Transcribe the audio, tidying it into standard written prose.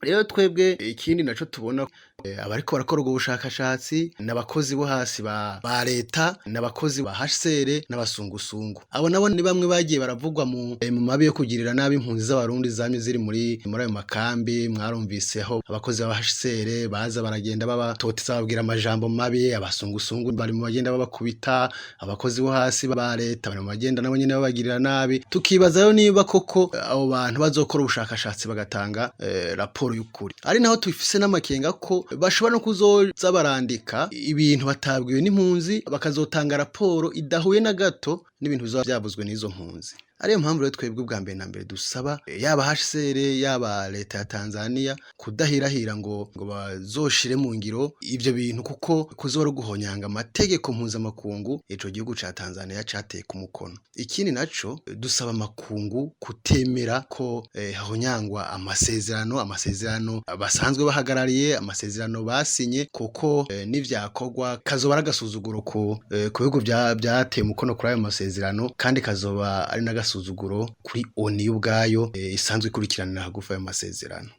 Rero twebwe ikindi naco tubona, abariko barakora ubwo bushakashatsi n'abakozi bo hasi ba leta, n'abakozi ba HCR n'abasungusungu. Abo nabo ni bamwe bagiye baravugwa mu mabi yo kugirira nabi impunzi z'Abarundi zamye ziri muri ayo makambi. Mwarumviseho abakozi ba HCR baza baragenda babatoteza, bababwira amajambo mabi, abasungusungu bari mu bagenda babakubita, abakozi bo hasi ba leta bari mu bagenda nabo nyene babagirira nabi. Tukibaza rero niba koko abo bantu bazokora ubushakashatsi bagatanga raporo y'ukuri. Ari naho tufise n'amakenga ko bashobora no kuzoza barandika ibintu batabwiwe n'impunzi, bakazotanga raporo idahuye na gato n'ibintu bizoba vyavuzwe n'izo mpunzi. Ariyo mpamvu rero twebwe ubwa mbere na mbere dusaba yaba HCR, yaba leta ya Tanzania, kudahirahira ngo bazoshire mu ngiro ivyo bintu, kuko kuzoba ari uguhonyanga amategeko mpuzamakungu ico gihugu ca Tanzania cateye ku mukono. Ikindi naco, dusaba amakungu kutemera ko hahonyangwa amasezerano basanzwe bahagarariye, amasezerano basinye, kuko n'ivyakorwa kazoba ari agasuzuguro ku bihugu vyateye umukono kuri ayo masezerano, kandi kazoba ari n'agasuzuguro kuri ONU ubwayo isanzwe ikurikiranira hagufi ayo masezerano.